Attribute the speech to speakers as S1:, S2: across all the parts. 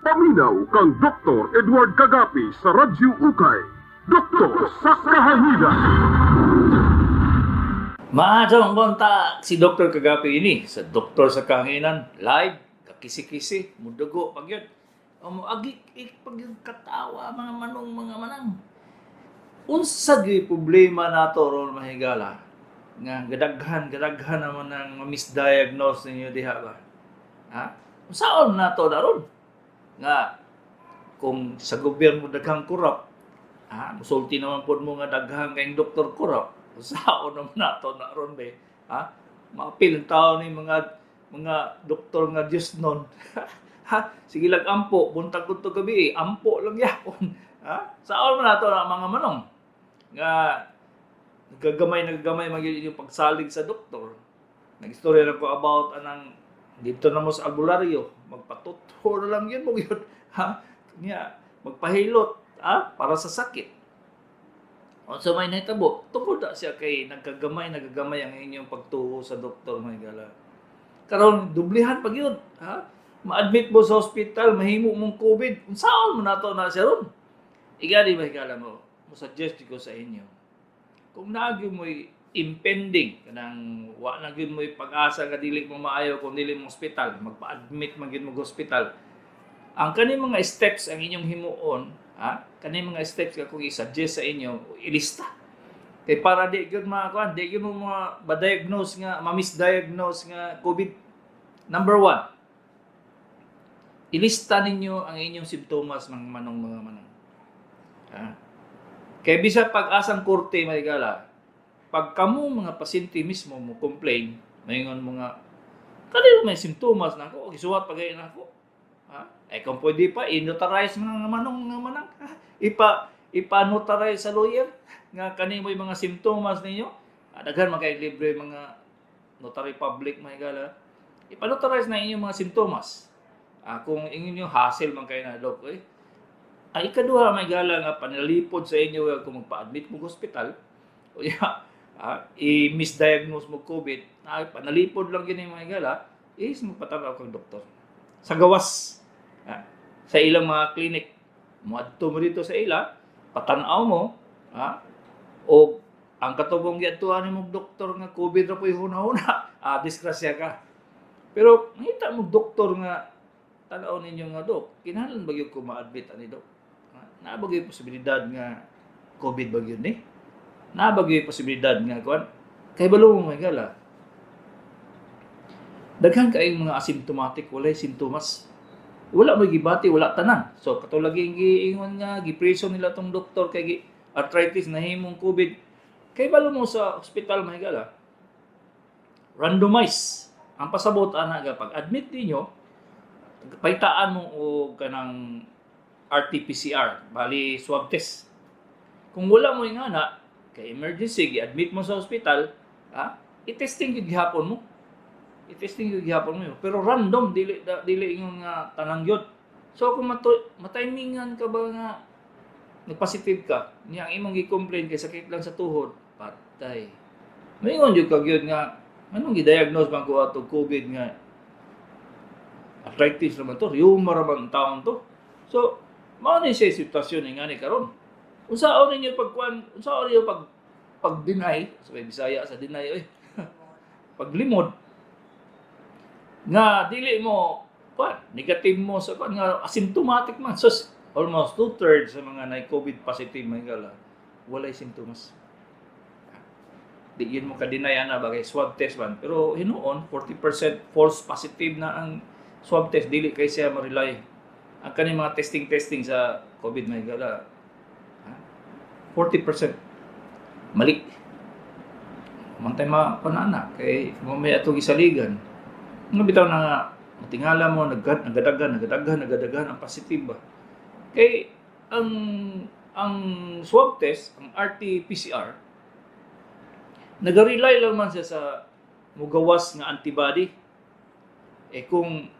S1: Paminaw kang Dr. Edward Kagapi sa Radyo Ukay. Doktor sa Kahanginan.
S2: Maadtong buntag, si Dr. Kagapi ini sa Doktor sa Kahanginan live, kakisi-kisi, mudugo pag yun. O mo agi pag yung katawa, mga manong, mga manang. Unsa gyud problema nato ron, mahigala, nga gadaghan gadaghan naman ang misdiagnose ninyo diha ba? Ha? Unsaon nato daron? Nga kung sa gobyerno daghang corrupt, ha, musulti naman pod mo nga daghang kayong doktor corrupt. Unsaon naman nato na ron be? Ha? Maapil ang tao ni mga doktor nga Diyos nun. Ha? Sige lang ampo, buntag ko to gabi, eh, ampo lang yapon. Ha? Saon man nato na, mga manong? Nga nagagamay nagagamay man gyud inyong pagsalig sa doktor. Nag-istorya na ko about anang dito na mo sa albularyo, magpatutho na lang yun mo yun. Ha? Nya, magpahilot, ha? Para sa sakit. Unsa may nahitabo, tungod na siya kay nagkagamay, nagagamay ang inyong pagtuo sa doktor, mga gala. Karon dublihan pag yun, ha? Ma-admit mo sa hospital, mahimo mong COVID. Unsaon mo nato na siya ron? Igani, mga gala mo, mo suggest ko sa inyo. Kung naa gyud mo'y impending, kanang wa na gyud mo'y pag-asa nga dili mo maayo kung dili mo hospital, magpa-admit man gyud mo hospital. Ang kani mga steps ang inyong himuon, ha? Kani mga steps nga kung i-suggest sa inyo, ilista. Kay para di gyud mga di gyud mo mga ba-diagnose nga, ma-misdiagnose nga COVID. Number one, ilista ninyo ang inyong simptomas, mga manong, mga manang. Ha? Kay bisa pag-asang korte, mahigala, pag kamo mga pasyente mismo mo complain, maingon mga kanila may simptomas na ako, gisuwat pagay na ako. Ha? Eh kung pwede pa, i-notarize mo nga manong nga manang. Ha? Ipa-notarize sa lawyer nga kani mo mga simptomas ninyo. Ah, daghan man kay libre mga notary public, mahigala. Ipa-notarize na inyong mga simptomas. Ah, kung inyo hassle man kayo na dok, eh. Ay ikaduha, may gala, nga panalipod sa inyo kung magpa-admit mo hospital o ya, i-misdiagnose mo COVID, ah, panalipod lang yun yung mga gala is magpatanaw kang doktor. Sa gawas, ah, sa ilang mga clinic, moadto mo dito sa ila, patanaw mo, ah, o ang katubong giadtuan nimo doktor nga COVID ra po'y huna-huna, ah, disgrasya ka. Pero ngita mo doktor nga tanaw ninyo nga, "Dok, kinahanglan ba gyud ko ma-admit ani, dok? Ah, naa ba gyud posibilidad nga COVID ba gyud ni? Naa ba gyud posibilidad nga kuan?" Kay balo mo, may gala. Daghan kaayong mga asymptomatic, walay simptomas. Wala mo gibati, wala tanan. So katulad ging giingon nga gipreso nila tong doktor kay gi arthritis nahimong COVID. Kay balo mo sa ospital, mahigala, randomize. Ang pasabot ana ga pag admit ninyo, paitaan mo og kanang RT-PCR, bali swab test. Kung wala mo ingana, kay emergency, gi-admit mo sa ospital, ha? I-testing gyud gihapon mo. I-testing gyud gihapon mo. Pero random, dili dili ingon nga tanang gyud. So kung matimingan ka ba nga nag-positive ka, niya ang imong gi-complain kay sakit lang sa tuhod, patay. Maingon jud ka gyud nga anong gi-diagnose man ko ato COVID nga arthritis naman to, rheuma ra man ang taon to. So, mao ni siya sitwasyon nga ni karon. Unsaon ninyo pagkuan, unsaon ninyo pag deny, sa may Bisaya sa deny oy. Paglimod nga dili mo kuan, negative mo sa kuan nga asymptomatic man. So almost two-thirds sa mga na COVID positive, mga gala, walay simptomas. Di yun mo ka-deny ana ba kay swab test man. Pero hinuon 40% false positive na ang swab test, dili kay siya ma-rely. Ang kaning mga testing testing sa COVID, may gala, ha? 40% mali. Mantay ma panana kay mamaya ato gisaligan. Nga bitaw na nga matingala mo nagadagan nagadagan nagadagan ang positive ba. Kay ang swab test, ang RT-PCR, naga-rely lang man siya sa mugawas nga antibody. Eh kung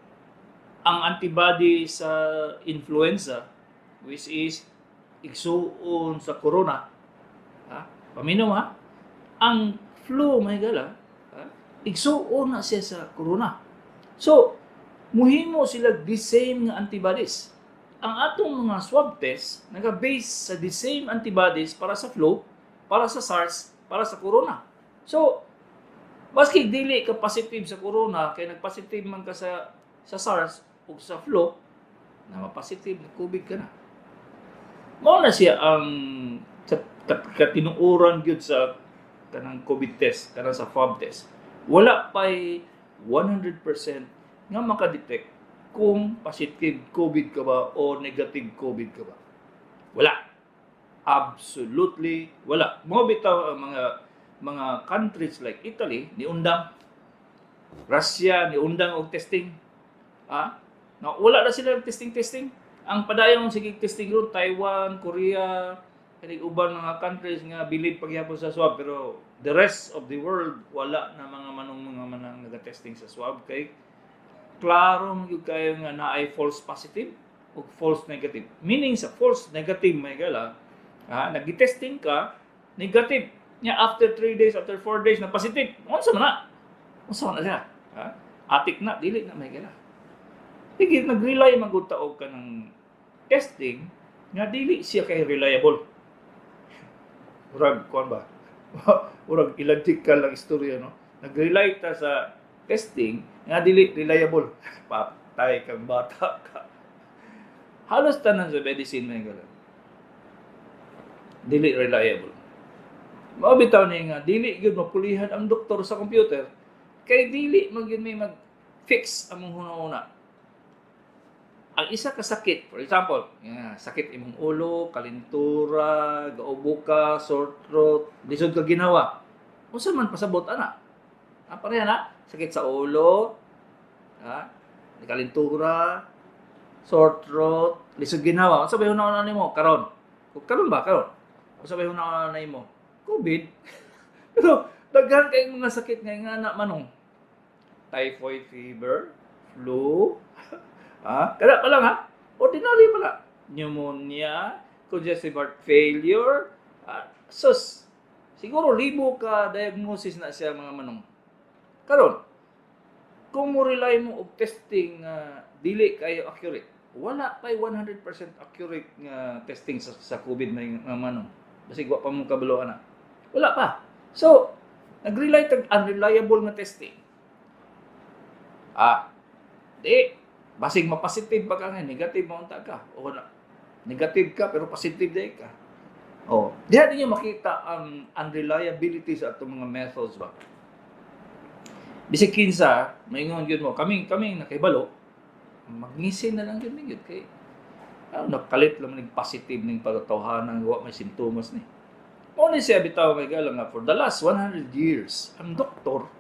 S2: ang antibody sa influenza, which is igsuon sa corona, ha? Paminaw ha, ang flu, may gala, ha? Igsuon na siya sa corona. So, muhimo sila the same nga antibodies. Ang atong mga swab test naga-base sa the same antibodies para sa flu, para sa SARS, para sa corona. So, maski dili ka positive sa corona, kay nag-positive man ka sa SARS o sa flu, na ma-positive na COVID ka na. Mao na siya ang katinuoran gyud sa kanang COVID test, kanang sa swab test. Wala pa'y 100% nga makadetect kung positive COVID ka ba o negative COVID ka ba. Wala. Absolutely wala. Mao bitaw ang mga countries like Italy niundang, Russia niundang og testing. Ah, na wala na sila testing testing. Ang padayon sige testing ron Taiwan, Korea, kani uban mga countries nga bilib pagyapon sa swab, pero the rest of the world wala na, mga manong mga manang, naga-testing sa swab kay klaro man gyud kayo nga naay false positive ug false negative. Meaning sa false negative, may gala, ha, nag-testing ka, negative. Nya after 3 days, after 4 days na positive. Unsa man na? Unsa man na siya? Ha? Atik na, dili na, may gala. Sige, nag-rely man gud ta og kanang testing nga dili siya kay reliable. Murag kuan ba? Murag illogical lang istorya, no? Nag-rely ta sa testing nga dili reliable. Patay kang bata ka. Halos tanan sa medicine, may gala, dili reliable. Mao bitaw ni nga dili gyud mapulihan ang doktor sa computer kay dili man gyud may mag-fix among hunahuna. Ang isa ka sakit, for example, nga, sakit imong ulo, kalintura, gaubo ka, sore throat, lisod ka ginawa. Unsa man pasabot ana? Ah, pareha na, sakit sa ulo, ha? Kalintura, sore throat, lisod ginawa. Unsa ba hunahuna nimo karon? Kung karon ba karon? Unsa ba hunahuna nimo? COVID. Pero daghan kay mga sakit nga na, manong. Typhoid fever, flu, ha? Kada pa lang ha. Ordinary pala. Pneumonia, congestive heart failure, ah, sus. Siguro libo ka diagnosis na siya, mga manong. Karon, kung mo rely mo og testing nga dili kayo accurate, wala pa'y 100% accurate nga testing sa COVID na nga manong. Basig wa pa mo kabalo ana. Wala pa. So, nag-rely tag unreliable nga testing. Ah, di basig ma-positive pa ka nga, negative mo unta ka. O na, negative ka pero positive diay ka. Oh, diha ninyo makita ang unreliability sa atong mga methods ba. Bisig kinsa, maingon gyud mo, kaming kaming nakahibalo, magngisi na lang gyud mi gyud kay ano, nakalit lang ning positive ning pagkatawhanan, wa may sintomas ni. Mao ni siya bitaw, may galang, nga for the last 100 years, ang doktor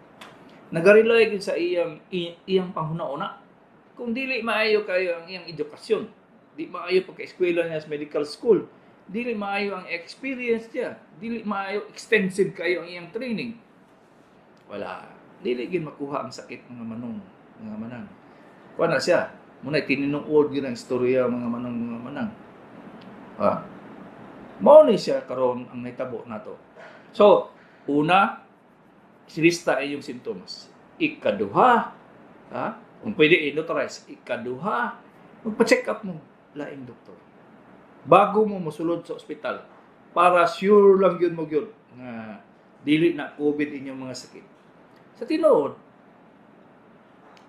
S2: nagarely gyud sa iyang panghuna-una. Kung dili maayo kayo ang iyang edukasyon, di maayo pagka-eskwela niya sa medical school, dili maayo ang experience niya, dili maayo extensive kayo ang iyang training. Wala. Dili gyud makuha ang sakit, mga manong, mga manang. Kuha na siya. Muna tinuod gyud ang istorya, mga manong, mga manang. Ha? Mao ni siya karon ang nahitabo nato. So, una, silista ay yung sintomas. Ikaduha, ha? Kung pwede i-notarize, ikaduha, magpa-check up mo laing doktor bago mo mosulod sa ospital para sure lang yun mo yun nga dili na COVID inyong mga sakit. Sa tinuod,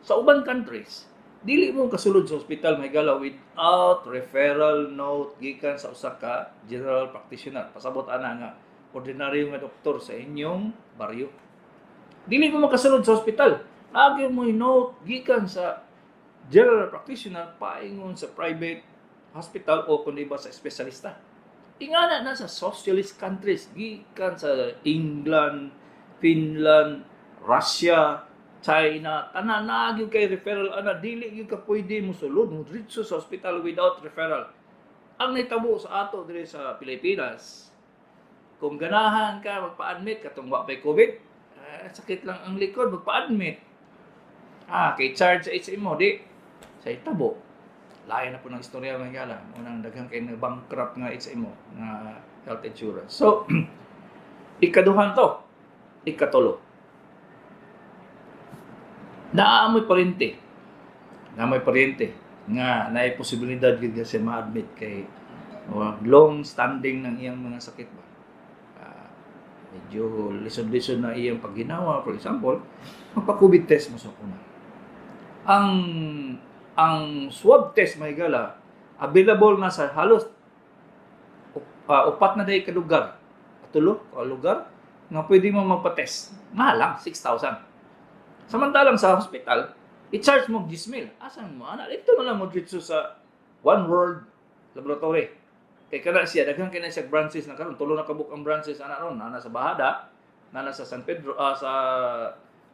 S2: sa uban countries, dili mo kasulod sa ospital, may gala, without referral note gikan sa usa ka general practitioner. Pasabot ana nga ordinaryo nga doktor sa inyong baryo. Dili mo makasulod sa ospital. Lagi mo note gikan sa general practitioner paingon sa private hospital o kundi ba sa espesyalista. Ingana na sa socialist countries gikan sa England, Finland, Russia, China, tanan naa gyud kay referral ana. Dili gyud ka pwede mo sulod mo diretso sa hospital without referral. Ang nahitabo sa ato diri sa Pilipinas, kung ganahan ka magpa-admit katong wa pay COVID, eh, sakit lang ang likod, magpa-admit. Ah, kay charge sa HMO, di sa itabo. Lain na po ng istorya, mga gala. Unang daghan kay nag-bankrupt nga HMO nga health insurance. So, ikaduhan to. Ikatulo. Naamoy paryente. Naamoy paryente. Nga naay posibilidad gyud nga siya ma-admit kay long standing ng iyang mga sakit ba. Medyo lisod-lisod na iyang pagginawa, for example, magpa-COVID test mo sa una. Ang swab test, mga higala, available na sa halos upat na day ka lugar. Tulo ka lugar nga pwede mo magpa-test. Mahal lang, 6,000. Samantalang sa hospital, i-charge mo 10,000. Asan mo ana? Ito na lang mo dito sa One World Laboratory. Kay kana siya, daghan kay na siya branches na karon, tulo na kabuk ang branches ana ron, nana sa Bahada, nana sa San Pedro, sa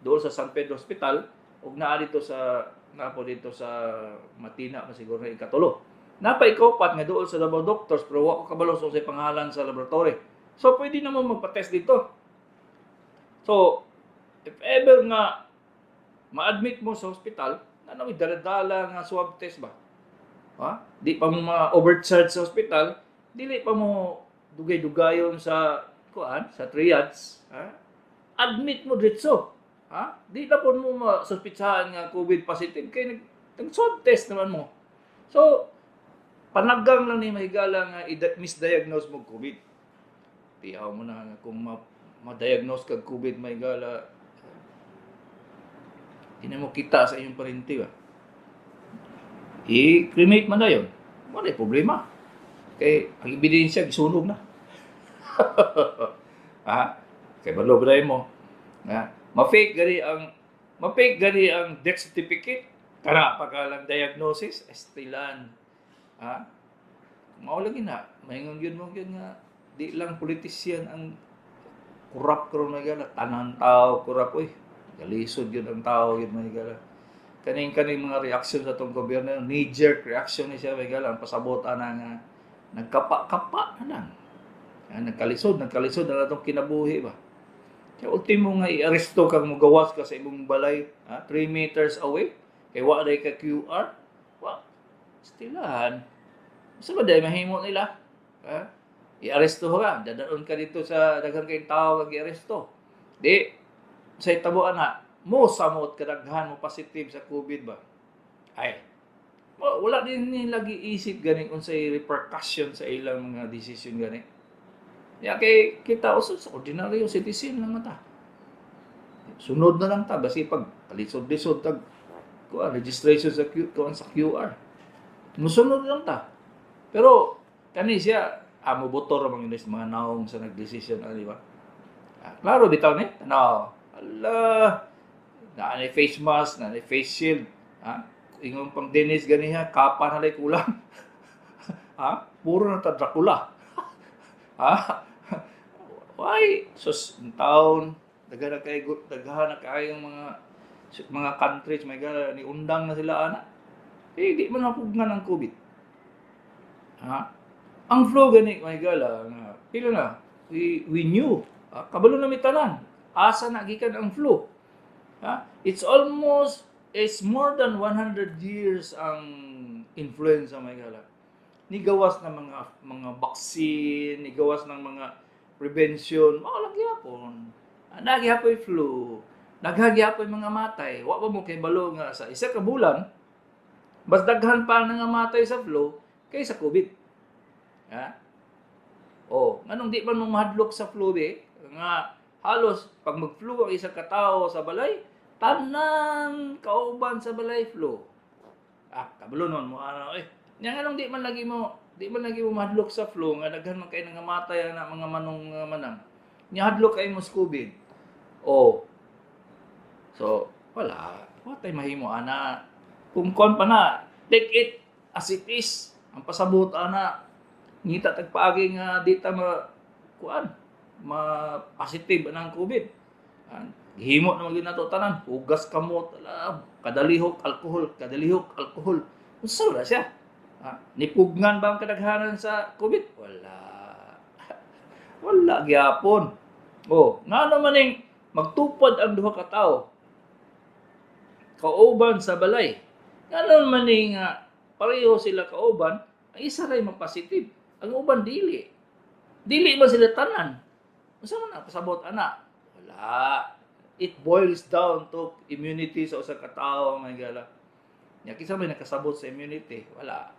S2: doon sa San Pedro Hospital ug naa dito sa naa po dito sa Matina pa siguro na ikatulo. Napa ikaupat nga doon sa Davao Doctors, pero wa ko kabalo sa unsay pangalan sa laboratory. So pwede na mo magpa-test dito. So if ever nga ma-admit mo sa hospital, ano may dala-dala nga swab test ba? Ha? Di pa mo ma-overcharge sa hospital, dili pa mo dugay-dugayon sa kuan, sa triage, ha? Admit mo diretso. Ha? Di na po mo masuspitsahan nga COVID positive kay nag swab test naman mo. So, panagang lang ni mahigala nga misdiagnose mo COVID. Tiyaw mo na nga kung ma-diagnose kag COVID, mahigala, di na mo kita sa iyong parinti ba. I-cremate man na yun. Wala problema. Kay ang ebidensya gisunog na. Ha? Kay balo ba mo? Ha? Ma-fake gani ang death certificate. Kana pagka lang diagnosis, estilan. Ha? Mao lagi na, maingon gyud mo gyud nga di lang politician ang corrupt karon, mga, tanan tao corrupt oy. Galisod gyud ang tao gyud, mga. Kaning mga reaction sa atong gobyerno, knee jerk reaction ni siya, mga. Ang pasabot ana nga nagkapa-kapa na lang. Ah, nagkalisod na atong kinabuhi ba. Kaya ultimo nga i-aresto kang mugawas ka sa imong balay, ha? 3 meters away, kay wa day ka QR, wa. Stilahan. Sa ba day mahimo nila? Ha? I-aresto ka, dadalon ka dito sa daghan kay tao kag i-aresto. Di sa itabo ana, mo samot kadaghan mo positive sa COVID ba. Ay, wala din nila giisip ganing unsay repercussion sa ilang mga decision gani. Ya kay kita usod sa ordinaryo citizen lang ta. Sunod na lang ta basi pag kalisod-lisod tag kuan registration sa Q, kuan sa QR. Musunod lang ta. Pero kani siya amo botor ra mga mga naong sa nagdesisyon ani ba. Ah, klaro bitaw ni. Tanaw. Ala, naa ni face mask, naa ni face shield. Ha? Ingon pang Dennis ganiha, kapa na lay kulang. Ha? Puro na ta Dracula. Ha? Why? Sus, ang taon, daghan na kayong mga countries may gara ni undang na sila ana. Eh di man mapugnan ang COVID. Ha? Ang flu gani may gala nga pila na we knew. Ah, kabalo na mi tanan. Asa na gikan ang flu? Ha? It's more than 100 years ang influenza, may gala. Nigawas ng mga vaccine, nigawas ng mga prevention, mao lang gyapon. Ah, naa gihapoy flu, daghan gyapon mga matay. Wa pa mo kay balo nga sa isa ka bulan, mas daghan pa ang nangamatay sa flu kaysa COVID. Ha? Oh, nganong di man mo mahadlok sa flu be? Nga halos pag mag-flu ang isa ka tawo sa balay, tanan kauban sa balay flu. Ah, kabalo nun mo ano eh. Nya nganong di man lagi mo mahadlok sa flu nga daghan man kay nangamatay ang mga manong mga manang. Nya hadlok kay mo sa COVID. Oh. So, wala. Wa tay mahimo ana. Kung kon pa na, take it as it is. Ang pasabot ana, ngita tag paagi nga di ta ma kuan, ma positive ang COVID. Ah, gihimo naman gyud nato tanan, hugas kamot, ala, kadalihok alcohol, kadalihok alcohol. Unsa ra siya? Ah, nipugnan ba ang kadaghanan sa COVID? Wala. Wala gyapon. Oh, ngano man ning magtupad ang duha ka tawo kauban sa balay? Ngano man ning pareho sila kauban, ang isa ray ma-positive, ang uban dili. Dili ba sila tanan? Unsa man ang pasabot ana? Wala. It boils down to immunity sa usa ka tawo, mga gala. Nya kinsa may nakasabot sa immunity? Wala.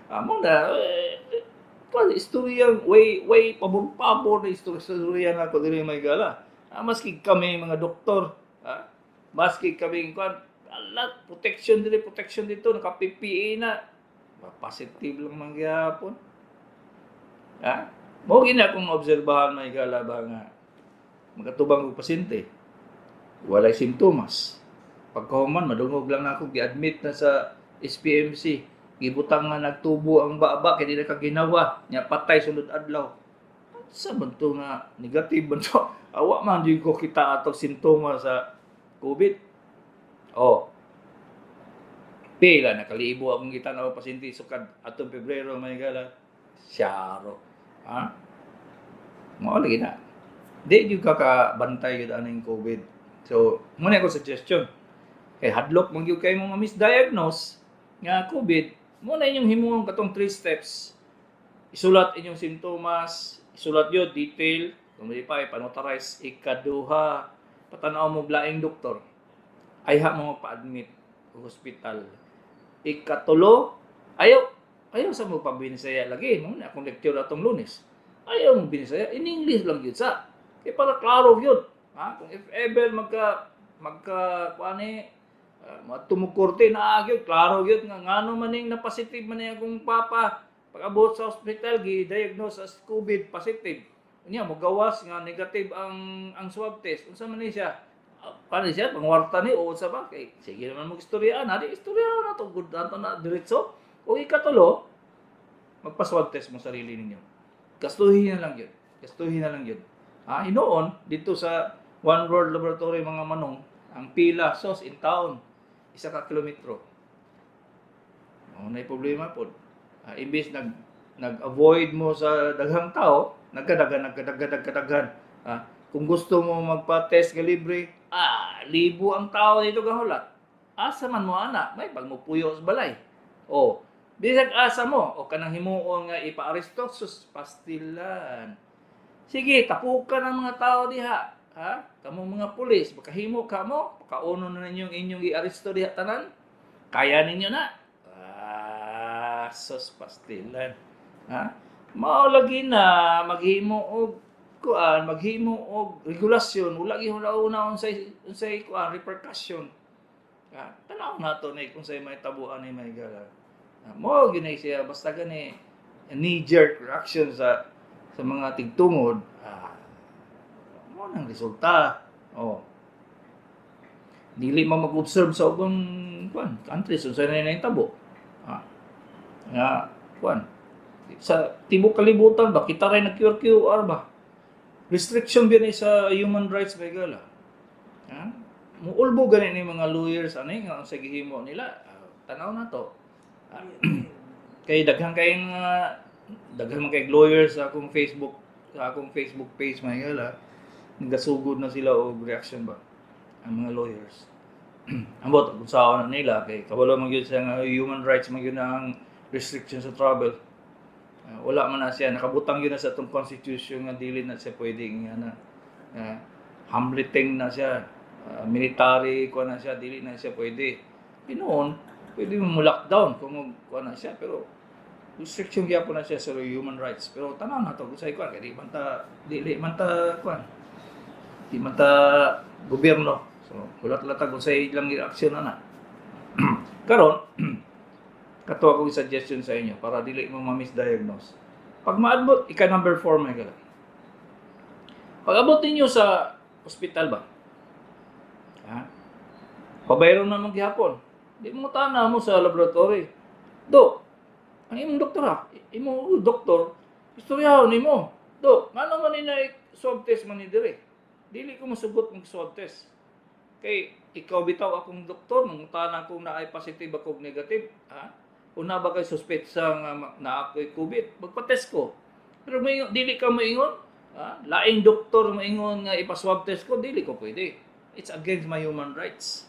S2: Amo na eh, kuan istorya, way way pabor-pabor na istorya istorya na ko diri, may gala. Ah, maski kami mga doktor, ah, maski kami kuan alat protection diri, protection dito, naka PPE na, positive lang man gyapon. Ha? Mao gina akong obserbahan, may gala ba, nga makatubang og pasyente walay simptomas. Pagkahuman, madungog lang nako gi-admit na sa SPMC. Gibutang nga nagtubo ang baba kay di na kaginawa nya, patay sunod adlaw. Sa man to nga negative man to? Awa man jud ko kita atong simptomas sa COVID. Oh. Pila nakalibo akong kita na pasyente sukad atong Pebrero, may gala. Syaro. Ha? Mao lagi na. Di jud ka kabantay gyud aning COVID. So, muna ako suggestion. Kay hadlok man gyud kay mo ma-misdiagnose nga COVID, mo na inyong himuon katong three steps. Isulat inyong simptomas, isulat yo detail, kung di pa ipanotarize. Ikaduha, patanaw mo laing doktor. Ayha mo pa-admit sa hospital. Ikatulo, ayaw ayaw sa mo pabinisaya lagi mo na akong lecture atong Lunes. Ayaw mo binisaya, in English lang gyud sa. Kay para klaro gyud. Ha? Kung if ever magka magka kuani matumukorte na gyud, klaro gyud nga ngano man ning na positive man ni akong papa, pag-abot sa hospital gi-diagnose as COVID positive. Unya mogawas nga negative ang swab test. Unsa man ni siya? Ah, paano siya pangwarta ni o unsa ba? Kay sige naman mo istoryaan, hadi istorya na to, good ato na diretso. O ikatulo, magpa-swab test mo sarili ninyo. Gastuhin na lang yun. Gastuhin na lang yun. Ah, hinuon dito sa One World Laboratory, mga manong, ang pila sos in town 1 ka kilometro. Oh, na problema pod. Ah, imbis nag-avoid mo sa daghang tao, nagkadaghan, nagkadaghan, nagkadaghan. Ah, kung gusto mo magpa-test nga libre, ah, libo ang tao dito gahulat. Asa man mo ana, may pag mupuyo sa balay. Oh, bisag asa mo o kanang himuon nga ipaaresto, sus pastilan. Sige, tapukan ang mga tao diha. Ha? Kamo mga pulis, makahimo ka mo, pakauno na ninyong inyong iaresto diha tanan. Kaya ninyo na. Ah, sus pastilan. Ha? Mao lagi na maghimo og kuan, maghimo og regulasyon, wala gyud una unsay unsay kuan repercussion. Ha? Tanaw nato na kung say may tabuan ni may gala. Ha, mao gyud na siya, basta gani knee jerk reaction sa mga tigtungod. Ah, mo nang resulta. Oh. Dili man mag-observe sa ubang kuan countries unsay na nahitabo. Ah. Nga kuan sa tibok kalibutan ba, kita ray nag QR QR ba? Restriction ba ni sa human rights ba gala? Ha? Muulbo gani ni mga lawyers ani nga ang sa gihimo nila. Ah, tanaw na to. Ah, kay daghan kay mga daghan man kay lawyers sa akong Facebook page, mga gala. Nagasugod na sila og reaction ba ang mga lawyers. Ambot kung saan na nila, kay kabalo man gyud siya nga human rights man gyud na ang restriction sa travel. Ah, wala man na siya nakabutang gyud na sa atong constitution nga dili na siya pwede nga na hamleting na siya, military kuan na siya, dili na siya pwede. Pinuon pwede mo lockdown kung mo kuan na siya, pero restriction gyapon na siya sa human rights. Pero tanaw na to kung sa kuan, kay di man ta dili man ta kuan, di man ta gobyerno, so hulat latag kung sa ilang reaksyon na na karon. Kato akong suggestion sa inyo para dili mo ma-misdiagnose. Pag maabot, ika number 4, may gala. Pag abot ninyo sa ospital ba? Ha? Pabayro naman gihapon. Di mo tana mo sa laboratory. Do, ang imong doktor ha, imo doktor, istoryahon nimo. Do, ngano man ni na swab test man ni dire? Dili ko masugot mag swab test. Kay ikaw bitaw akong doktor, mangutana kung naay positive ako negative, ha? Una ba kay suspetsa nga na ako'y COVID, magpa-test ko. Pero may dili ka moingon, ha? Laing doktor moingon nga ipa-swab test ko, dili ko pwede. It's against my human rights.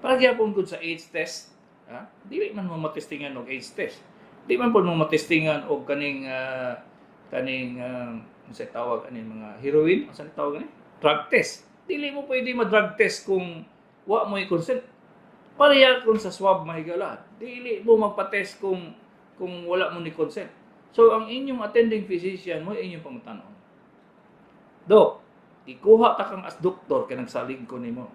S2: Para gyapon gud sa AIDS test, ha? Dili man mo matestingan og AIDS test. Di man pud mo matestingan og kaning unsay tawag ani, mga heroin, unsa tawag ani? Drug test. Dili mo pwede ma-drug test kung Wa mo i-consent. Pareha kung sa swab, mga higala. Dili mo magpa-test kung wala mo ni consent. So ang inyong attending physician mo inyong pangutanon. "Dok, ikuha ta kang as doktor kay nagsalig ko nimo."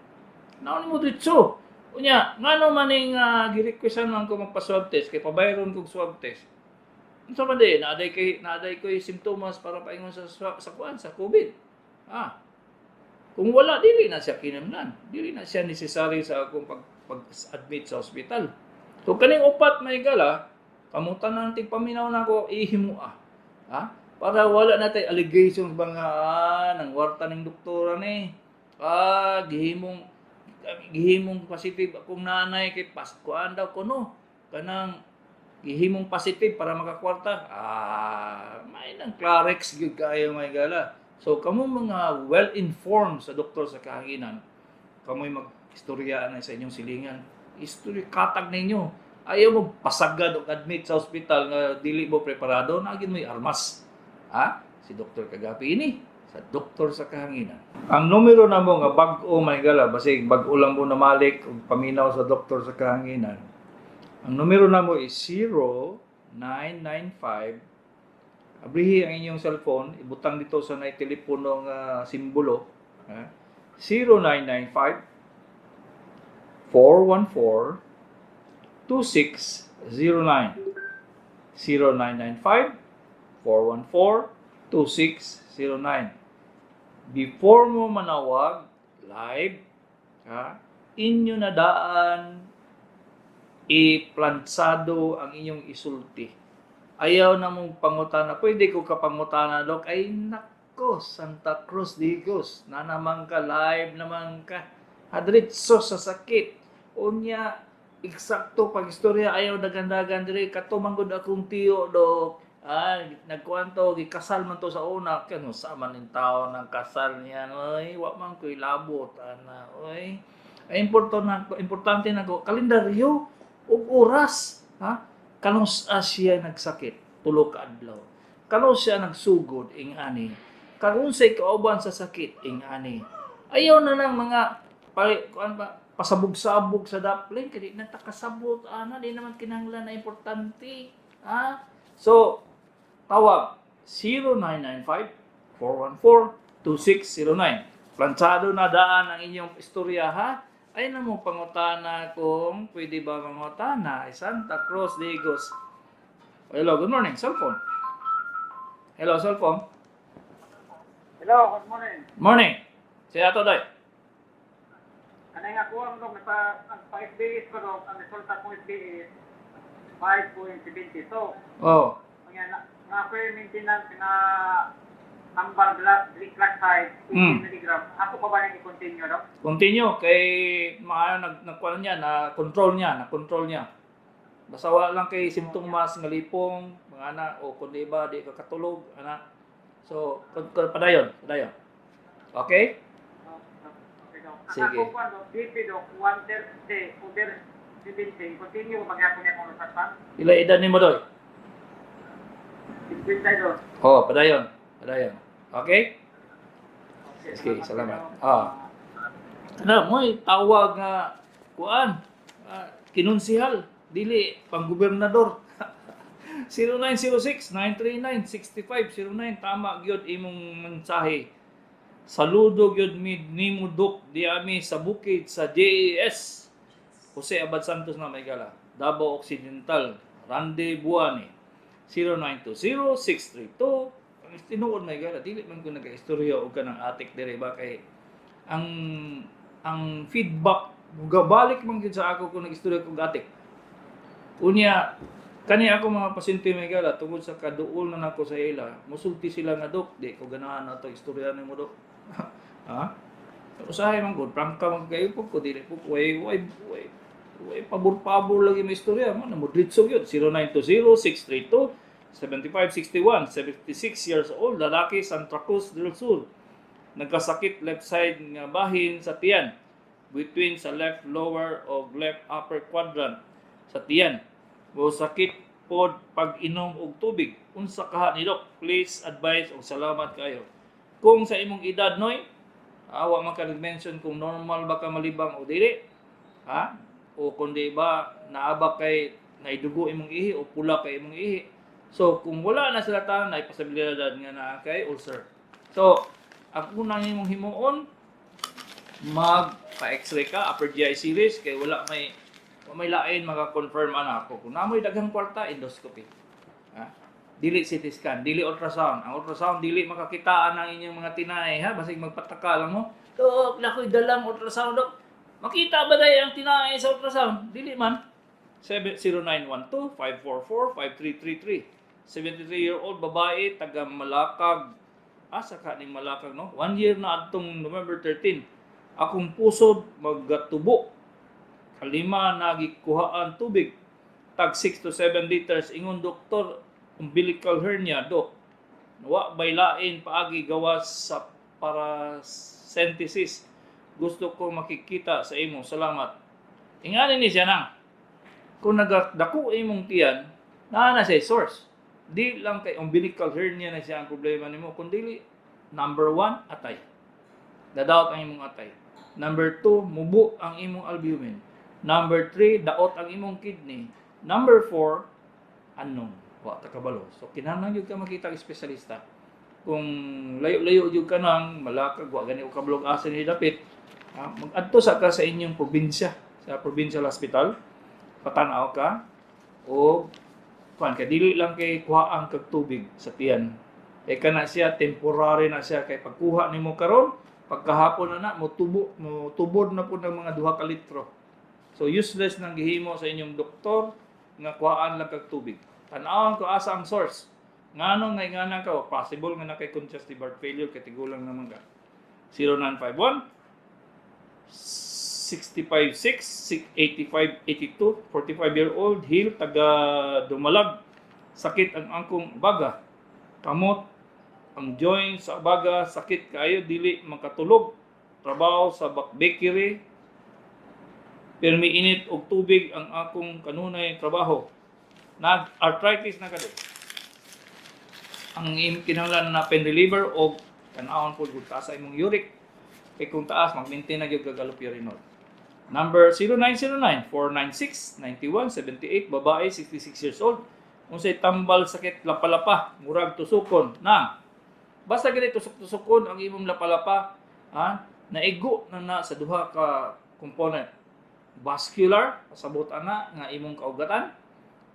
S2: Naon mo diretso. "Unya, ngano man ning gi-requestan man ko magpa-swab test kay pabayron kog swab test? Unsa man di, naaday koy simptomas para paingon sa kuan, sa COVID?" Ah. Kung wala, dili na siya kinahanglan. Dili na siya necessary sa akong pag-admit sa ospital. So kaning upat, mga higala, kamutan na tigpaminaw na ko ihimua. Ha? Para wala na tay allegations ba nga nang warta ning doktora ni. Ah, gihimong gihimong positive akong nanay kay Paskuan daw kuno. Kanang gihimong positive para makakwarta. Ah, may nang Clarex gyud kaayo, mga higala. So kamo mga well-informed sa Doktor sa Kahanginan, kamoy mag-istorya na sa inyong silingan. Istorya katag ninyo. Ayaw mo pasagad og admit sa ospital nga dili mo preparado, nagin mo'y armas. Ha? Si Dr. Kagapi ini sa Doktor sa Kahanginan. Ang numero na mo nga bag-o, mga higala, basig bag-o lang mo namalik og paminaw sa Doktor sa Kahanginan. Ang numero na mo is 0995. Abrihi ang inyong cellphone, ibutang dito sa nay telepono nga simbolo. Ha? 0995 414 2609. 0995 414 2609. Before mo manawag live, ha, inyo na daan iplansado ang inyong isulti. Ayaw na mong pangutana. "Pwede ko ka pangutana, Dok?" Ay, nako, Santa Cruz Digos. Na naman ka, live naman ka. Hadritso sa sakit. Unya, eksakto pag istorya, ayaw dagan-dagan dire. "Kato man gud akong tiyo, Dok. Ah, nagkuanto, gikasal man to sa una." Kano sa man ning tao ng kasal niya, oy, wa man ko'y labot, ana, oy. Ay, importante na ko, kalendaryo ug oras, ha? Kanus siya nagsakit, 3 ka adlaw? Kanus siya nagsugod, ing ani? Karon say kauban sa sakit, ing ani? Ayaw na lang mga pali, kuan ba, pasabog-sabog sa daplin kay di na ta kasabot ana, di naman kinahanglan na importante. Ha? So, tawag 0995 414 2609. Plantsado na daan ang inyong istorya, ha? Ay na mo pangutana kung pwede ba mangutana. Ay, Santa Cruz Digos. Hello, good morning. Cellphone. Hello, cellphone.
S3: Hello, good morning.
S2: Morning. Siya ato, day.
S3: Ano nga ko ang dok, pa, ang pa FBS ko dok, ang resulta ko FBS 5.72.
S2: Oh.
S3: Kaya na, nga ako yung maintenance na number gliclazide 18 mg. Ako pa ba nang i-continue, dok?
S2: Continue kay maayo nag nagkuan niya, na control niya, na control niya. Basta wala lang kay simptomas nga lipong, mga ana o kung di ba di ka katulog, ana. So, padayon, padayon. Okay?
S3: Okay, dok. Ang
S2: Sige.
S3: ako po, dok, BP dok, 130 over 70. Continue ko pagyapon niya kung nasaktan.
S2: Ila edad nimo, doy?
S3: 52.
S2: Oh, padayon. Padayon. Okay?
S3: Okay,
S2: Sige, salamat.
S3: Dok.
S2: Ah. Ano, mo'y tawag nga kuan, kinunsihal, dili panggobernador. 0906-939-6509. Tama gyud imong mensahe. Saludo gyud mi nimo, Dok, di ami sa bukid sa JAS. Jose Abad Santos na, mga higala. Davao Occidental, Randy Buani. 0920-632. Ang tinuod, mga higala, dili man ko nag-istorya og kanang atik dire ba kay ang feedback gabalik man gyud sa ako kung nag-istorya kog atik. Unya, kani ako mga pasyente, mga higala, tungod sa kaduol na nako sa ila, musulti sila nga, "Dok, di ko ganahan na to istorya nimo, Dok." Ha? Usahay man gud, prangka man kayo po ko, dili po ko, way, way, way, way, pabor-pabor lagi may istorya mo, na modritso gyud. 0920 632 7561, 76 years old, lalaki, Santa Cruz del Sur. Nagkasakit left side nga bahin sa tiyan, between sa left lower o left upper quadrant sa tiyan. Mo sakit pod pag inom og tubig. Unsa kaha ni Dok? Please advise og salamat kayo. Kung sa imong edad, noy, Ah, wa man ka nag-mention kung normal ba ka malibang o dili. Ha? O kundi ba naa ba kay naidugo imong ihi o pula kay imong ihi. So kung wala na sila tanan, ay posibilidad nga naa kay ulcer. So ang unang imong himuon, mag pa-X-ray ka, upper GI series, kay wala may lain maka-confirm ana ako. Kung namoy daghang kwarta, endoscopy. Ha? Dili CT scan, dili ultrasound. Ang ultrasound dili makakitaan ang inyong mga tinay, ha, basig magpataka lang mo. "Dok, nakoy dalang ultrasound, dok." Makita ba day ang tinay sa ultrasound? Dili man. 0912-544-5333. 73-year-old babae, taga Malakag. Asa ka ning Malakag, no? 1 year na adtong November 13. Akong pusod magatubo. Kalima nagikuhaan tubig. Tag 6 to 7 liters. Ingon doktor, umbilical hernia, dok. Wa bay lain paagi gawas sa paracentesis? Gusto ko makikita sa imo. Salamat. Ingani ni siya nang. Kung nagadako imong tiyan, naa na siya source. Di lang kay umbilical hernia na siya ang problema nimo, kundi number one, atay. Nadaot ang imong atay. Number two, mubo ang imong albumin. Number three, daot ang imong kidney. Number four, anong? Wa ta kabalo. So kinahanglan gyud ka makita og espesyalista. Kung layo-layo gyud ka nang Malakag, wa gani ko kabalo asa ni dapit, ah, mag-adto sa ka sa inyong probinsya, sa provincial hospital, patanaw ka o kuan kay dili lang kay kuhaan kag tubig sa tiyan. Kay kana siya temporary na siya, kay pagkuha nimo karon, pagkahapon na na mo tubo, mo tubod na pud ng mga 2 ka litro. So useless nang gihimo sa inyong doktor nga kuhaan lang kag tubig. Tan-awon ko asa ang source. Ngano nga ingana ka, possible nga na kay congestive heart failure kay tigulang naman ka. 0951 65 6 85 82, 45-year-old Hill, taga Dumalag. Sakit ang angkong baga, kamot ang joint sa baga, sakit kaayo, dili makatulog, trabaho sa bakery, pirmi init og tubig ang akong kanunay trabaho. Nag arthritis na kado. Ang kinahanglan na pain reliever og tan-awon pud kung taas sa imong uric, kay kung taas, mag-maintain na gyud kag allopurinol. Number 0909-496-9178, babae, 66 years old. Unsay tambal sakit lapalapa, murag tusukon na? Basta gani tusok-tusokon ang imong lapalapa, ha? Naigo na na sa duha ka component. Vascular, pasabot ana nga imong kaugatan.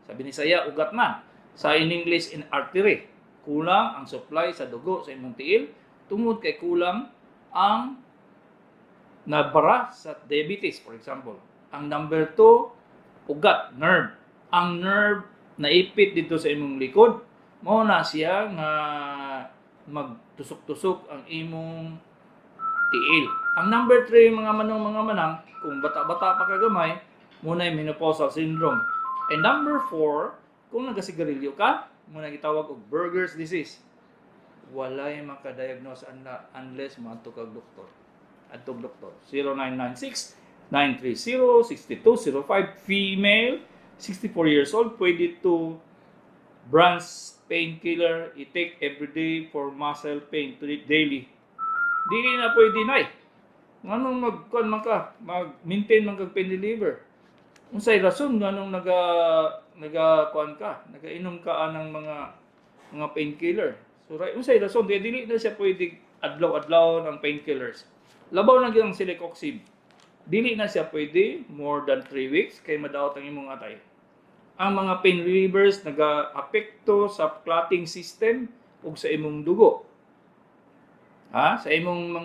S2: Sa Binisaya, ugat man. Sa in English, in artery. Kulang ang supply sa dugo sa imong tiil tungod kay kulang ang nabara sa diabetes, for example. Ang number two, ugat, nerve. Ang nerve naipit dito sa imong likod, mao na siya nga magtusok-tusok ang imong tiil. Ang number three, mga manong, mga manang, kung bata-bata pa kagamay, mao na menopausal syndrome. And number four, kung nagasigarilyo ka, mao na gitawag og Buerger's disease. Walay makadiagnose ana unless moadto kag doktor. Adtog doktor. 0996 930 6205, female, 64 years old, pwede to brands painkiller i-take every day for muscle pain to daily? Dili na pwede, nay. Nganong magkuan man ka, mag-maintain man kag pain reliever? Unsay rason nganong naga kuan ka, nagainom ka anang mga painkiller? So right, unsay rason? Di dili na siya pwede adlaw-adlaw ng painkillers. Labaw na gyud ang celecoxib. Dili na siya pwede more than 3 weeks kay madaot ang imong atay. Ang mga pain relievers naga-apekto sa clotting system ug sa imong dugo. Ha? Sa imong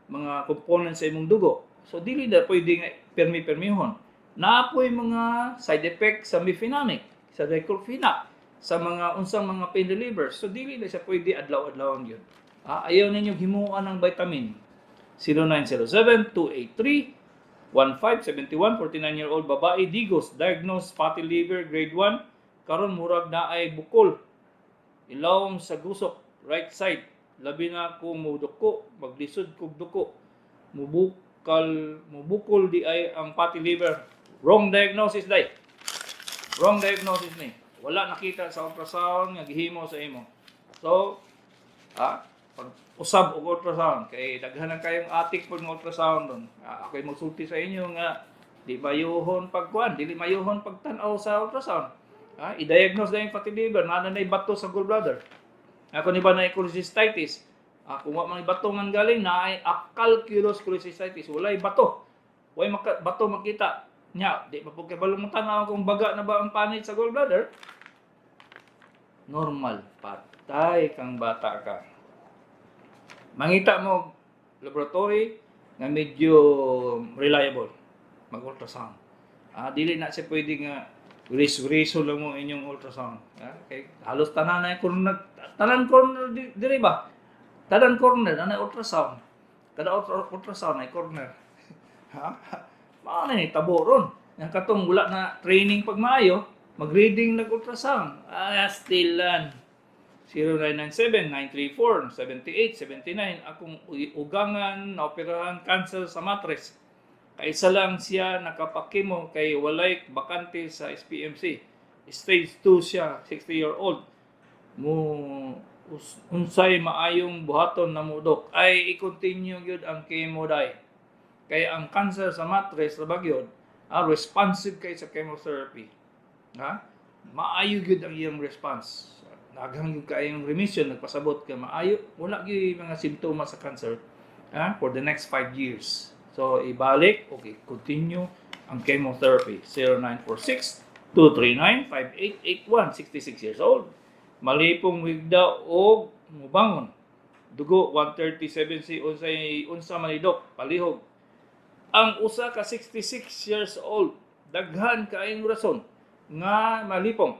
S2: mga components sa imong dugo. So dili na pwede nga permi-permihon. Naa poy mga side effect sa mefenamic, sa diclofenac, sa mga unsang mga pain relievers. So dili na siya pwede adlaw-adlawon gyud. Ah, ayaw ninyo himuan ng vitamin. 0907 283 1571, 49-year-old babae, Digos, diagnosed fatty liver grade 1, karon murag naay bukol ilawom sa gusok, right side, labi na kung muduko, maglisod kog duko, mubukal, mubukol di ay ang fatty liver? Wrong diagnosis, day. Wrong diagnosis ni. Wala nakita sa ultrasound nga gihimo sa imo. So, ah, Pag usab og ultrasound kay daghan ang kayong atik pag ultrasound doon. Ah, ako'y magsulti sa inyo nga di mayuhon pagkuan, dili mayuhon pagtan-aw sa ultrasound. Ah, i-diagnose na yung fatty liver, naa na bato sa gallbladder. Ako ni ba na cholecystitis? Ah, kung wa man bato nga galing na ay acalculous cholecystitis, walay bato. Way maka, bato makita. Nya, di pa po kay balong tan-aw kung baga na ba ang panit sa gallbladder. Normal, patay kang bata ka. Mangita mo laboratory nga medyo reliable, mag-ultrasound. Ah, dili na siya pwede nga riso lang mo inyong ultrasound. Ah, kay halos tanan na corner, tanan corner diri ba? Tanan corner na ultrasound. Kada ultrasound ay corner. Ha? Mao na ni tabo ron. Yang katong wala na training pag maayo, mag-reading nag ultrasound. Ah, still lan. 0997-934-7879. Akong ugangan na operahan cancer sa matres. Kaisa lang siya nakapakimo kay walay bakante sa SPMC. Stage 2 siya, 60-year-old. Mo unsay maayong buhaton na mudok ay i-continue gyud ang chemo dai. Kay ang cancer sa matres sa bagyod, ah, responsive kay sa chemotherapy. Ha? Maayo gyud ang iyang response. Naghang gyud kayong remission, nagpasabot ka maayo, wala gyud mga simptomas sa cancer, ha, for the next 5 years. So ibalik, okay, continue ang chemotherapy. 0946 239 5881, 66 years old. Malipong wigda og mubangon. Dugo 137 C, unsay unsa man ni, Dok? Palihog. Ang usa ka 66 years old, daghan kaayong rason nga malipong.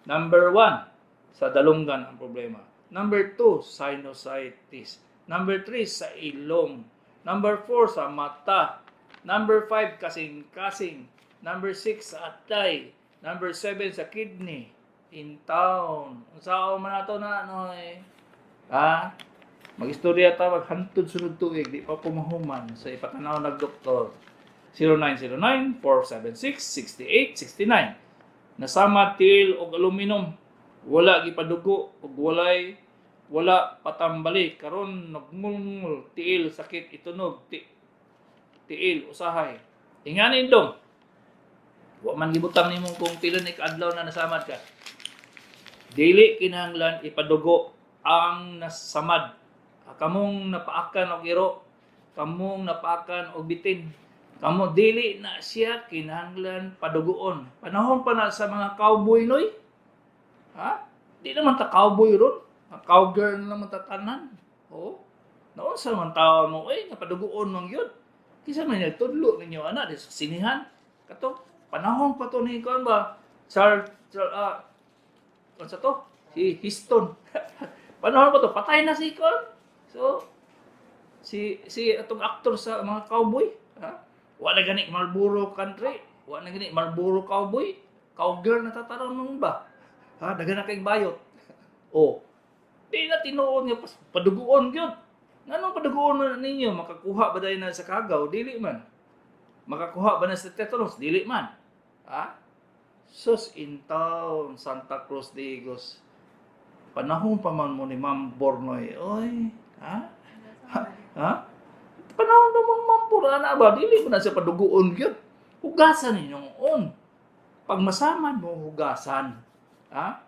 S2: Number 1, sa dalunggan ang problema. Number 2, sinusitis. Number 3, sa ilong. Number 4, sa mata. Number 5, kasing-kasing. Number 6, sa atay. Number 7, sa kidney. In town. Unsa man ato na ano eh? Ha? Mag-istorya ta maghantod sunod tuig di pa pumahuman sa ipatanaw nag doktor. 0909-476-6869. Nasama til og aluminum. Wala gipadugo og walay wala patambali karon nagmulmul tiil, sakit itunog ti, tiil usahay. Inganin dong. Wa man gibutang nimo kung pila ni kaadlaw na nasamad ka. Dili kinahanglan ipadugo ang nasamad. Ah, kamong napaakan og iro, kamong napaakan og bitin, kamo dili na siya kinahanglan padugoon. Panahon pa na sa mga cowboy noy. Ha? Di naman ta cowboy ron. Ang cowgirl na naman ta tanan. Oo. Naunsa man taon mo, eh, napadugoon man yun. Kisa man nagtudlo ninyo, ana, di sa sinihan. Kato, panahon pa to ni kuan ba? Char, Char, ah, unsa to? Si Histon. Panahon pa to, patay na si kuan. So, si si atong aktor sa mga cowboy, ha? Wa na gani Marlboro country, wa na gani Marlboro cowboy, cowgirl na tataron nun ba? Ha, daghan na kayong bayot. Oh. Di na tinuod nga padugoon gyud. Nganong padugoon man ninyo, makakuha ba dayon na sa kagaw? Dili man. Makakuha ba na sa tetanus? Dili man. Ha? Sus in town, Santa Cruz de Igos. Panahon pa man mo ni Ma'am Bornoy. Oy, ha? Ha? Ha? Panahon pa mo Ma'am Bornoy, ana ba? Dili mo na siya padugoon gyud. Hugasan ninyong on. Pag masamad mo, hugasan. Ha?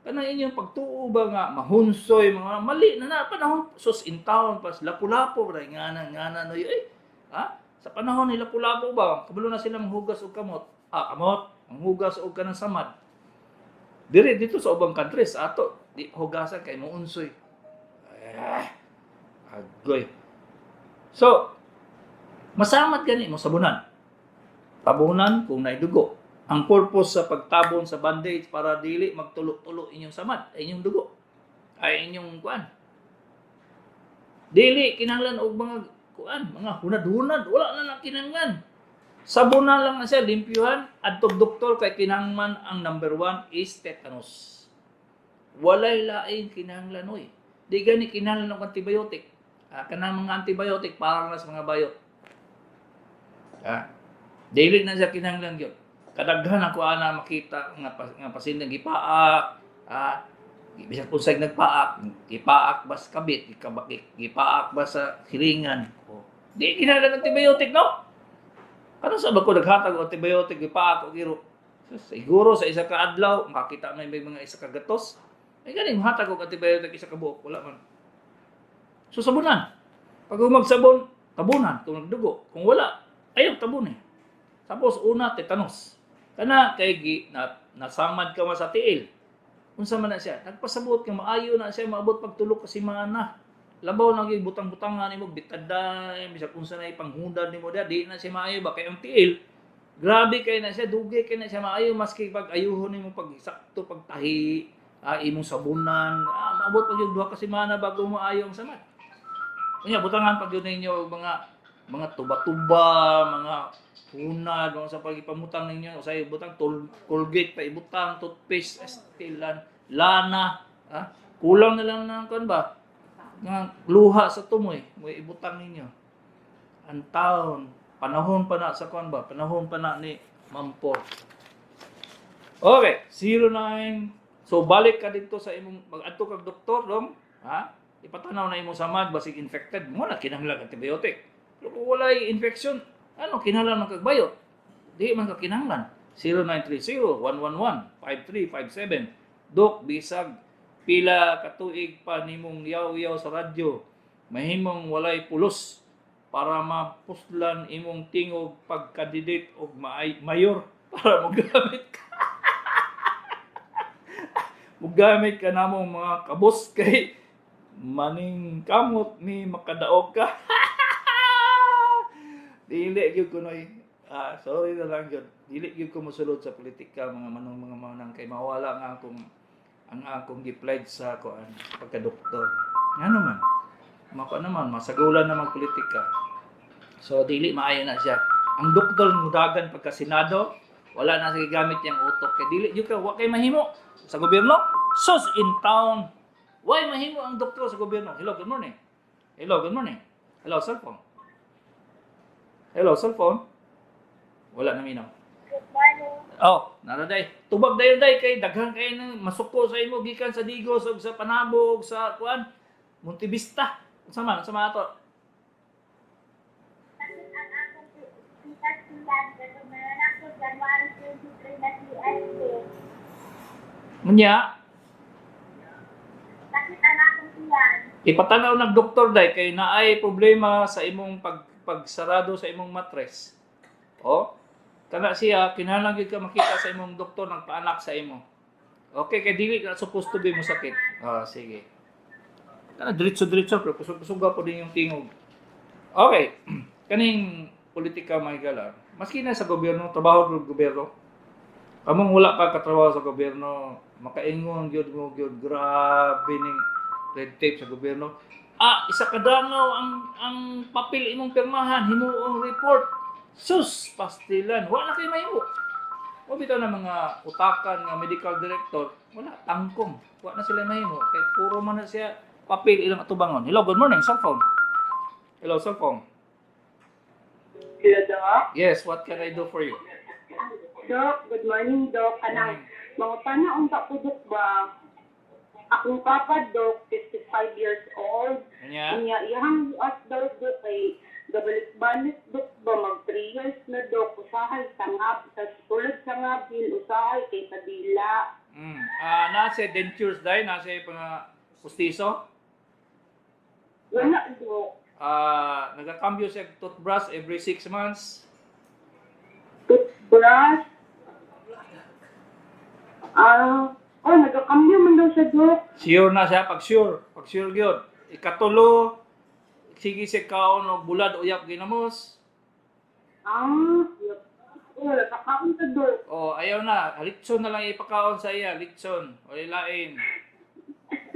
S2: Kanang inyong pagtuo ba nga mahunsoy mga mali na na panahon sus in town pas lapu-lapu ba ngana ngana no eh, ha, sa panahon ni lapu-lapu ba, kabalo na sila manghugas og kamot, ah, kamot manghugas og kanang samad dire dito sa ubang countries. Ato di hugasan kay mounsoy. Eh, agoy. So masamad gani mo sabunan, tabunan kung naidugo. Ang purpose sa pagtabon sa bandage para dili magtulo-tulo inyong samad, ay inyong dugo, ay inyong kuan. Dili kinahanglan og mga kuan, mga hunad-hunad, wala na lang kinahanglan. Sabunan lang na siya, limpyuhan, adtog doktor kay kinahanglan ang number 1 is tetanus. Walay laing kinahanglan oy. Di gani kinahanglan og antibiotic. Ah, kanang mga antibiotic para na sa mga bayot. Ah, dili na siya kinahanglan gyud. Kadaghan ako ana makita nga, nga pasyente gipaa, ah, Bisan kung sa'y nagpaak, gipaak ba sa kabit, gipaak ba sa hiringan. O, di kinahanglan antibiotic, no? Ano sa ba ko naghatag og antibiotic, gipaak og iro? So, siguro sa isa ka adlaw, makakita may mga isa ka gatos. Ay ganing hatag og antibiotic isa ka buok, wala man. So sabunan. Pag magsabon, tabunan kung nagdugo. Kung wala, ayaw tabon eh. Tapos una, tetanus. Kana kay gi na, nasamad ka man sa tiil. Unsa man na siya? Nagpasabot nga maayo na siya maabot pagtulok ka semana. Labaw na gyud butang-butangan nimo bitaday bisag unsa na ipanghudad nimo diha, di na siya maayo ba kay ang tiil. Grabe kay na siya, dugay kay na siya maayo maski pag ayuhon nimo pag sakto pagtahi, imong sabunan, maabot pag yung 2 ka semana bago maayo ang samad. Unya butangan pag yun ninyo og mga tuba-tuba, mga hunad, mga sa pagipamutang ninyo, usay butang tol, Colgate pa ibutang, toothpaste, estilan, lana, ha? Kulang na lang ng kan ba? Nga luha sa tumoy, mo ibutang ninyo. Ang taon, panahon pa na sa kuan ba? Panahon pa na ni Mampor. Okay, 09. So balik ka dito sa imong mag-adto kag doktor dong, ha? Ipatanaw na imong samad basig infected mo na kinahanglan antibiotic. Pero kung walay infection, ano kinahanglan man kag bayot? Di man ka kinahanglan. 0930-111-5357. Dok, bisag pila katuig pa nimong yaw-yaw sa radyo. Mahimong walay pulos para mapuslan imong tingog pagkandidate og mayor para mogamit ka. Mogamit ka namong mga kabos kay maning kamot ni makadaog ka. Dili gyud ko noy. Ah, sorry na lang gyud. Dili gyud ko mosulod sa politika, mga manong mga manang, kay mawala nga ang akong gi-pledge sa kuan pagka-doktor. Ngano man? Mako naman masagulan na politika. So dili maayo na siya. Ang doktor mudagan pagka senado, wala na siya gamit yang utok kay dili gyud ka wa kay mahimo sa gobyerno. Sus in town. Why mahimo ang doktor sa gobyerno? Hello, good morning. Hello, good morning. Hello, cellphone. Hello, cellphone. Wala na minaw.
S4: Good morning.
S2: Oh, nara day. Tubag dayon day kay daghan kay nang masuko sa imo gikan sa Digos ug sa Panabo ug sa kuan Montevista. Unsa man ato?
S4: Bakit ang akong pitas-pitas katong nanganak ko January 23 na CSK?
S2: Unya,
S4: Bakit ang akong tiyan?
S2: Ipatanaw ng doktor day kay naay problema sa imong pagsarado sa imong matres. Oh, kana siya kinahanglan gyud ka makita sa imong doktor nagpaanak sa imo. Okay, kay dili ka supposed to be mo sakit. Ah, sige. Kana diretso-diretso pero kusog-kusog po din yung tingog. Okay. Kaning politika, mga higala. Maski na sa gobyerno, trabaho ng gobyerno. Kamong wala pa katrabaho sa gobyerno, makaingon gyud mo gyud grabe ning red tape sa gobyerno. Ah, isa ka dangaw ang papel imong pirmahan, himuong report. Sus, pastilan, wala kay mahimo. O bitaw na mga utakan nga medical director, wala tangkong. Wala na sila mahimo kay puro man na siya papel ilang atubangon. Hello, good morning, cellphone. Hello, cellphone.
S5: Hello, Doc.
S2: Yes, what can I do for you?
S5: Doc, good morning, Doc. Kanang mga panaon pa po, Doc, ba? Akong papa, Doc, 55 years old.
S2: Kanya?
S5: Unya, iyang buas daw, Doc, kay gabalik-balik, Doc, ba, mag 3 years na, Doc. Usahay sa nga, sa sulod sa nga, bil, usahay kay kadila.
S2: Ah, nasa dentures dai, nasa mga pustiso.
S5: Wala, Doc.
S2: Ah, nagakambyo siya og toothbrush every 6 months.
S5: Toothbrush. Ah, oh, nagakambyo man daw siya, Doc.
S2: Sure na siya pag sure, pag sure gyud. Ikatulo, sige siya kaon og bulad uyap ginamos.
S5: Ah, oh, nagkakaon sa Doc.
S2: O ayaw na, litson na lang ipakaon sa iya, litson. O lain.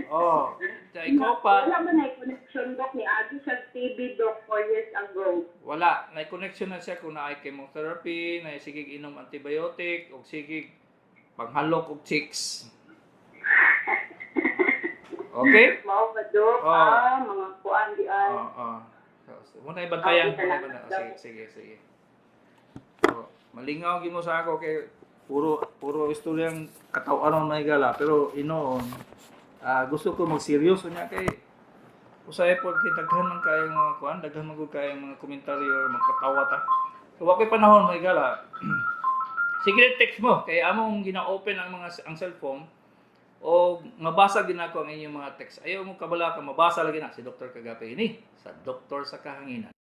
S2: Oh, sa ikaw pa,
S5: Wala man na connection, Doc, ni Agi sa TV, Doc, 4 years ago.
S2: Wala. May connection na siya kung naay chemotherapy, na sige inom antibiotic, o sige panghalok og chicks. Okay?
S5: Mao ba, Doc?
S2: Oo.
S5: Ah, mga kuan di ay.
S2: Oo. Oh, So, muna ibantayan.
S5: Okay,
S2: Muna
S5: salamat,
S2: ibantayan. Oh,
S5: Doc.
S2: sige, sige, sige. So, malingaw gyud mo sa ako kay puro puro istoryang kataw-anon may gala pero inoon Ah, gusto ko magseryoso niya kay usahay po kay daghan man kayong mga kuan, daghan man gud kayong mga komentaryo, magkatawa ta. So wa kay panahon, mga higala. Sige, text mo kay among gina-open ang mga ang cellphone o mabasa gid nako ang inyong mga text. Ayaw mo kabala ka, mabasa lagi na si Dr. Kagape ini sa Doktor sa Kahanginan.